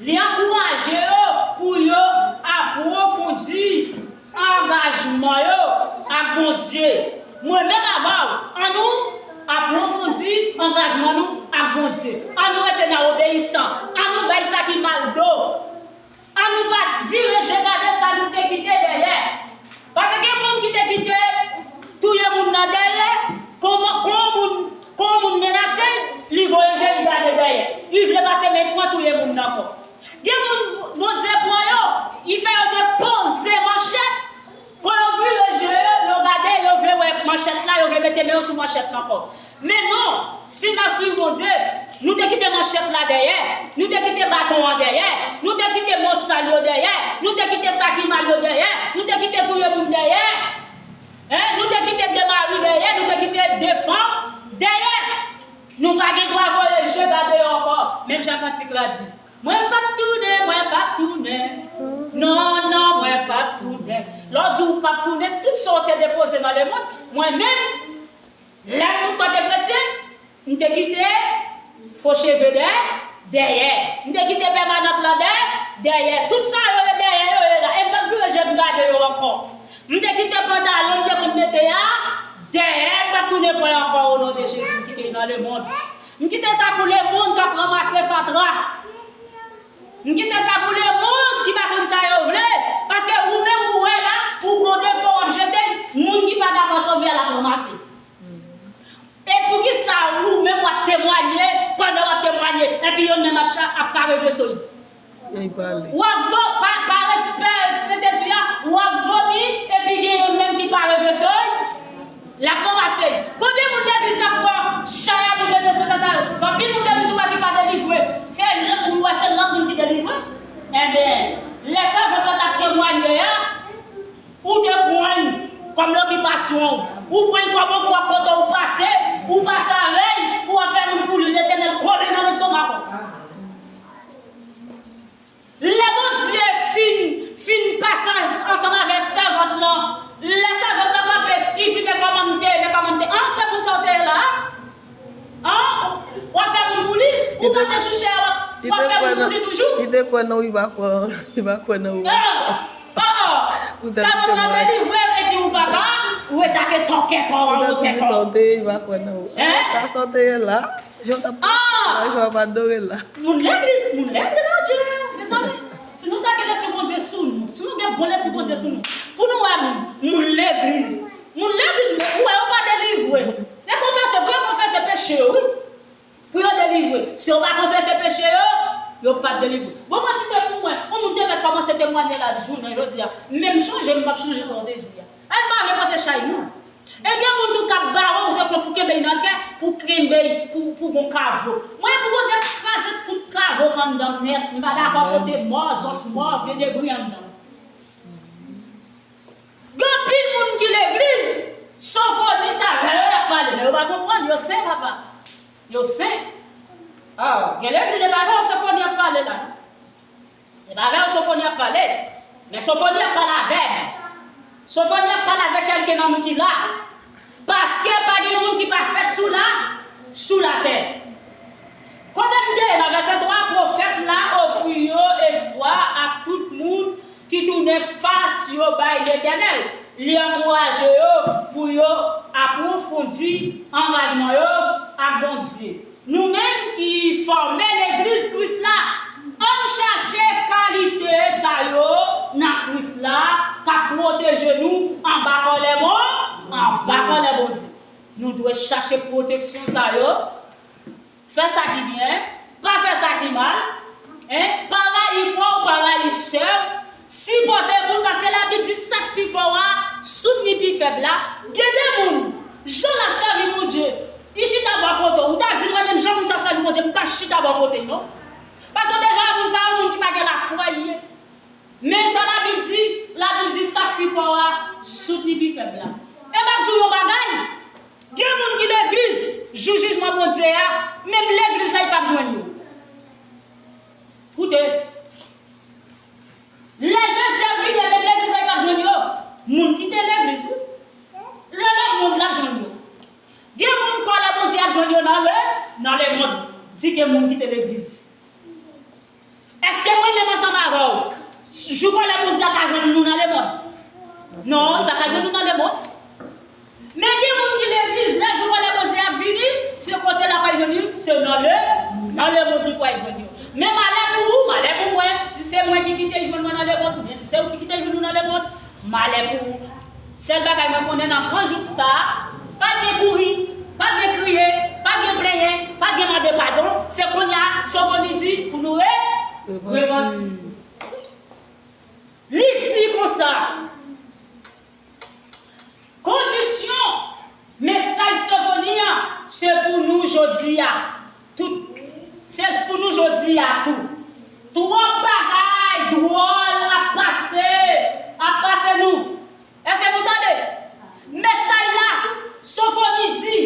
Li ankouraje yo pou yo apwofondi angajman yo ak Bondye. Mwen menm avè w, annou apwofondi angajman nou ak Bondye. Annou rete nan obeyisan. Annou bay sa ki mal do. Annou pa vire je gade sa nou te kite dèyè. Paske gen moun ki te kite touye moun nan dèyè, kon, kon moun, kon moun menase l, li voye je, li gade dèyè. Li vle pase men l pran touye moun nan ankò. Gen moun Bondye pran yo, li fè yo depoze manchèt. Kon yo vire je yo, yo gade, yo vle wè manchèt la, yo vle mete men yo sou manchèt la ankò. Men non, si n ap swiv Bondye, nou te kite manchèt la dèyè, nou te kite baton an dèyè, nou te kite mo sal yo dèyè, nou te kite sa ki mal yo dèyè, nou te kite touye moun dèyè, en, nou te kite de mari dèyè, nou te kite de fanm dèyè. Nou pa gen dwa voye je gade yo ankò, menm jan kantik la di. Mwen p ap tounen, mwen p ap tounen. Non, non, mwen p ap tounen. Lè w di w p ap tounen, tout sa w te depoze nan lemonn, mwen menm, lè m kote kretyen, m te kite fo cheve dè, dèyè. M te kite pèmanant lan dè, dèyè. Tout sa yo ye dèyè, yo ye la. E m p ap vire je m gade yo ankò. M te kite pantalon m te konn mete a, dèyè. M p ap tounen pran l ankò, o non de Jezi, m kite l nan lemonn. M kite sa pou lemonn k ap ranmase fatra. M kite sa pou lemonn ki p sa yo vle. Paske ou menm ou wè la, ou gon defo w ap jete, moun ki pa dakò sove a l ap ranmase. E poukisa ou menm w ap temwanye, pandan w ap temwanye, epi yonn menm ap cha-, ap pareve sou li? Ey, pale. W ap vo-, pa, pa respè Sentespri a, w ap vomi, epi gen yonn menm ki pareve sou li, l ap ranmase. Konbyen moun legliz k ap pran chay a moun mete sou tèt a yo? Anpil moun legliz ou wè ki pa delivre. Se l-, ou wè se lòt moun ki delivre? Enben, lè sèvant lan t ap temwanye a, ou te pran l kòm lokipasyon w. Ou pran l kòm yon gwòg kote ou pase, ou pase avè l, ou ap fè moun pou li, Letènèl kole nan lestomak ou. Lè Bondye fin, fin pase ansanm avè sèvant lan, lè sèvant lan kanpe, li di, "Men kòman m te ye, men kòman m te." An, se moun sa w te ye la a? An? W ap fè moun pou li? Ou pase chouchè a, w ap, w ap fè moun pou li toujou? Li te kwè nan ou, li pa kwè, li pa kwè nan ou. An, an, an. Sèvant lan delivre w epi ou papa, ou ret ak tòkè kò w, ou tèt kò. Ou ta tou di sa w te ye, li pa kwè nan ou. Hein? Ta sa w te ye la. Jan w t ap, ah, jan w ap adore la. Moun legliz, moun legliz, adye, se sa, men. Si nou ta gen lespri Bondye sou nou, si nou gen bon lespri Bondye sou nou, pou nou wè moun, moun legliz, moun legliz, men ou wè yo pa delivre. Se konfese, pou yo konfese peche yo, wi. Pou yo delivre. Si yo pa konfese peche yo, yo p ap delivre. Bon, mwen site pou mwen, yon moun te mèt kòmanse temwanye la jounen jodi a. Men m chanje, m p ap chanje sa w te di a. Ay, m pa vle pote chay, non. E gen moun tou k ap bare w, se pou kenbe l nan kè, pou kenbe l, pou, pou gon kavo. Mwen, pou Bondye kraze tout kavo k anndan m nèt, m pa dakò pote mò, zòs mò, vye debri anndan. Gen anpil moun ki legliz, Sofoni se avè yo y ap pale, men yo pa konprann, yo sen, papa. Yo sen. Ah, gen legliz, e pa avè yo Sofoni ap pale la, non. E pa avè yo Sofoni ap pale. Men Sofoni ap pale avè m. Sofoni ap pale avè kèlken nan nou ki la. Paske pa gen moun ki pa fèt sou la, sou latè. Kote m te ye nan vèsè twa, pwofèt la ofri yo espwa ak tout moun ki tounen fas yo bay Letènèl. Li ankouraje yo pou yo apwofondi angajman yo ak Bondye. Nou menm ki fòme legliz Kris la, ann chache kalite sa yo nan Kris la k ap pwoteje nou anba kòlè Bon-, anba kòlè Bondye. Nou dwe chache pwoteksyon sa yo. Fè sa ki byen, pa fè sa ki mal. Hein? Pa rayi frè w, pa rayi sè w. Sipòte moun, paske Labib di sa k pi fò a soutni pi fèb la. Gen de moun, jan l ap sèvi Bondye, li chita bò kote w. Ou ta di, "Mwen menm, jan moun sa sèvi Bondye, m p ap chita bò kote l, non." Paske deja, moun sa, yon moun ki pa gen lafwa, li ye. Men sa Labib di, Labib di, "Sa k pi fò a soutni pi fèb la." E m ap di w yon bagay, gen moun ki legliz, jou jijman Bondye a, menm legliz la, li p ap jwenn yo. Koute, lè Jezi ap vini, menm legliz la, li p ap jwenn yo. Moun kite legliz, wi. Nan lemonn, l ap jwenn yo. Gen moun kòlè Bondye ap jwenn yo nan le, nan lemonn. Di gen moun kite legliz. Èske mwen menm ansanm avè w, jou kòlè Bondye a ka jwenn nou nan lemonn? Non, li pa ka jwenn nou nan lemonn. Men gen moun ki legliz, lè jou kòlè Bondye a vini, se kote l ap al jwenn li, se nan le, nan lemonn li pral jwenn yo. Men malè pou ou, malè pou mwen, si se mwen ki kite jwenn mwen nan lemonn, oubyen si se ou ki kite jwenn ou nan lemonn, malè pou ou. Sèl bagay mwen konnen nan gran jou sa a, pa gen kouri, pa gen kriye, pa gen plenyen, pa gen mande padon. Se kounye a Sofoni di pou nou re-, repanti. Li di konsa, kondisyon mesaj Sofoni an, se pou nou jodi a. Tout, se pou nou jodi a tou. Twòp bagay dwòl ap pase, ap pase nou. Èske nou tande? Mesaj la, Sofoni di,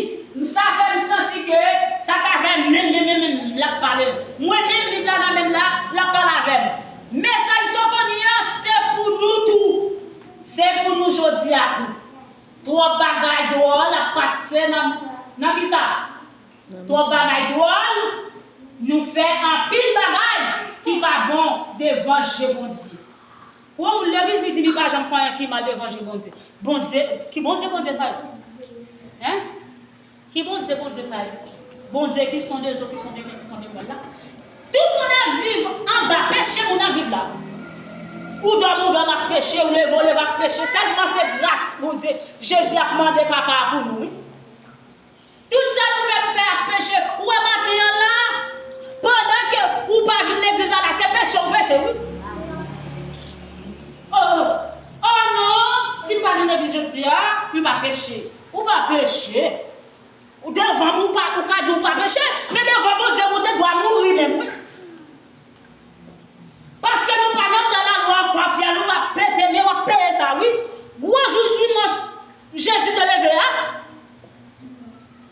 sa fè m santi ke sa, sa fè m menm, menm, menm, menm, l ap pale. Mwen menm, liv la nan men m la, l ap pale avè m. Mesaj Sofoni an, se pou nou tou. Se pou nou jodi a tou. Twòp bagay dwòl ap pase nan, nan kisa? Twòp bagay dwòl, nou fè anpil bagay ki pa bon devan je Bondye. Pou yon moun legliz, li di li pa janm fè anyen ki mal devan je Bondye. Bondye, ki Bondye, Bondye sa yo? Hein? Ki Bondye, Bondye sa yo? Bondye ki sonde zo, ki sonde men, ki sonde pwèl la. Tout moun ap viv anba peche moun ap viv la. Ou dòmi, ou dòmi ap peche, ou leve, ou leve ap peche. Sèlman se gras Bondye, Jezi ap mande Papa a pou nou, wi. Tout sa nou fè, nou fè ap peche. Ou wè maten an la, pandan ke ou pa vin legliz la, la, se peche ou peche, wi. Oh, oh non, si m pa vin legliz jodi a, m pa peche. Ou pa peche. Ou devan m, ou pa, ou ka di ou pa peche, men devan Bondye, ou te dwa mouri menm, wi. Paske nou pa nan tan lalwa ankò, frè, nou pa pete, men w ap peye sa, wi. Gwo jou dimanch, Jezi te leve a.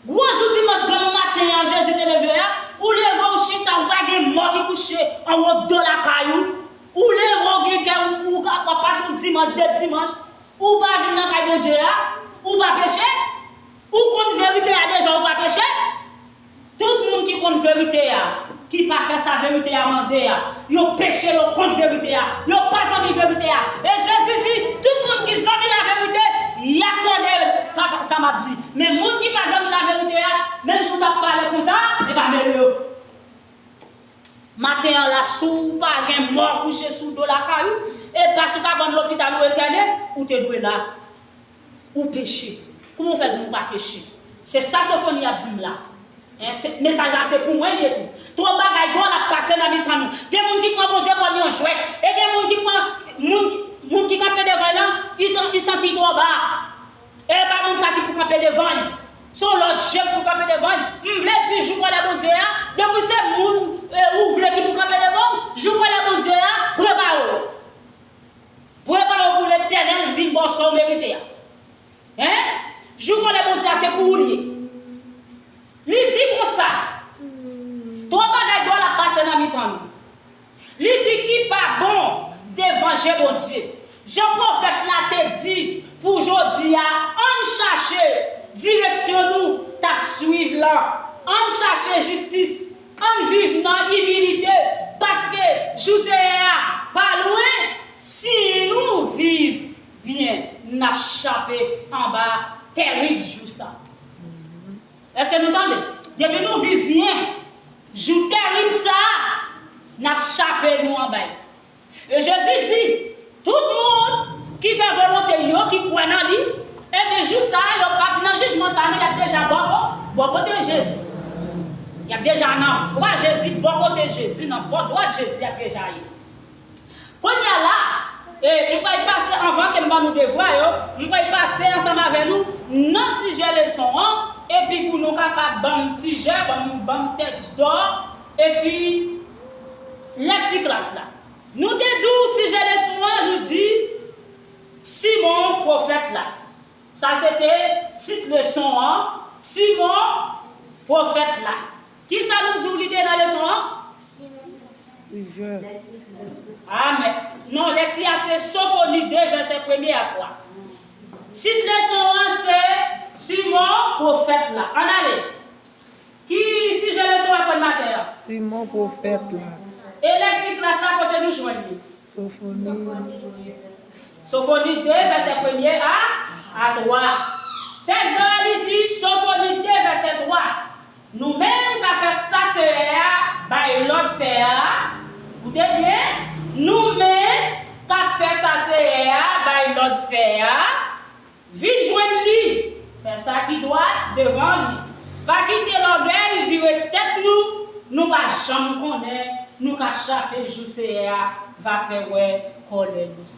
Gwo jou dimanch granm maten an, Jezi te leve a. Ou leve, ou chita, ou pa gen mò ki kouche anwo do lakay ou. Ou leve, ou gen kè, ou, ou ka, w ap pase yon dimanch, de dimanch. Ou pa vin nan kay Bondye a, ou pa peche. Ou konn verite a deja, ou pa peche. Tout moun ki konn verite a, ki pa fè sa verite a mande a, yo peche, yo kont verite a, yo pa zanmi verite a. E Jezi di, tout moun ki zanmi laverite, y ap tande sa, sa m ap di. Men moun ki pa zanmi laverite a, menm si w t ap pale konsa, e pa mele yo. Maten an la, si w pa gen mò kouche sou do lakay ou, e pa sou kabann lopital ou etène, ou te dwe la. Ou peche. Kouman w fè di m ou pa peche? Se sa Sofoni ap di m la. Hein, se, mesaj la se pou mwen li ye tou. Twòp bagay dwòl ap pase nan mitan nou. Gen moun ki pran Bondye kòm yon jwèt. E gen moun ki pran, moun, moun ki kanpe devan l lan, li tan-, li santi l twò ba. E pa moun sa ki pou kanpe devan l. Se yon lòt je k pou kanpe devan l. M vle di jou kòlè Bondye a, depi se moun, e, ou vle ki pou kanpe devan w, jou kòlè Bondye a, prepare w. Prepare w pou Letènèl vin ba w sa w merite a. Hein? Jou kòlè Bondye a, se pou ou l ye. Li di konsa, twòp bagay dwòl ap pase nan mitan nou. Li di ki pa bon devan je Bondye. Jan pwofèt la te di pou jodi a, ann chache direksyon nou t ap swiv lan. Ann chache jistis, ann viv nan imilite, paske jou Seyè a pa lwen. Si nou viv byen, n ap chape anba tèrib jou sa. Èske nou tande? Depi nou viv byen, jou tèrib sa a, n ap chape nou anba l. E Jezi di, tout moun ki fè volonte yo, ki kwè nan li, ebyen, jou sa a, yo p ap nan jijman sa a, non, y ap deja bò ko-, bò kote Jezi. Y ap deja nan bra Jezi, bò kote Jezi, nan bò dwat Jezi y ap deja ye. Kounye a la, e, m pral pase, anvan ke m ban nou devwa yo, m pral pase ansanm avè nou nan sijè leson an, epi pou nou kapab ban m sijè, ban m, ban m tèks dò, epi lekti klas la. Nou te di w sijè leson an, li di Simon pwofèt la. Sa se te tit leson an, Simon pwofèt la. Kisa nou di w li te nan leson an? Sijè. Amèn. Non, lekti a se Sofoni de, vèsè premye a twa. Tit leson an se Simon pwofèt la. Ann ale. Ki sijè leson w aprann maten an? Simon pwofèt la. E lekti klas la, kote nou jwenn li? Sofoni. Sofoni de, vèsè premye a, a twa. Tèks dò a li di, Sofoni de, vèsè twa. Nou menm k ap fè sa Seyè a bay lòd fè a, koute byen, nou menm k ap fè sa Seyè a bay lòd fè a, vin jwenn li, fè sa ki dwat devan li. Pa kite lògèy vire tèt nou, nou pa janm konnen, nou ka chape jou Seyè a va fè wè kòlè li.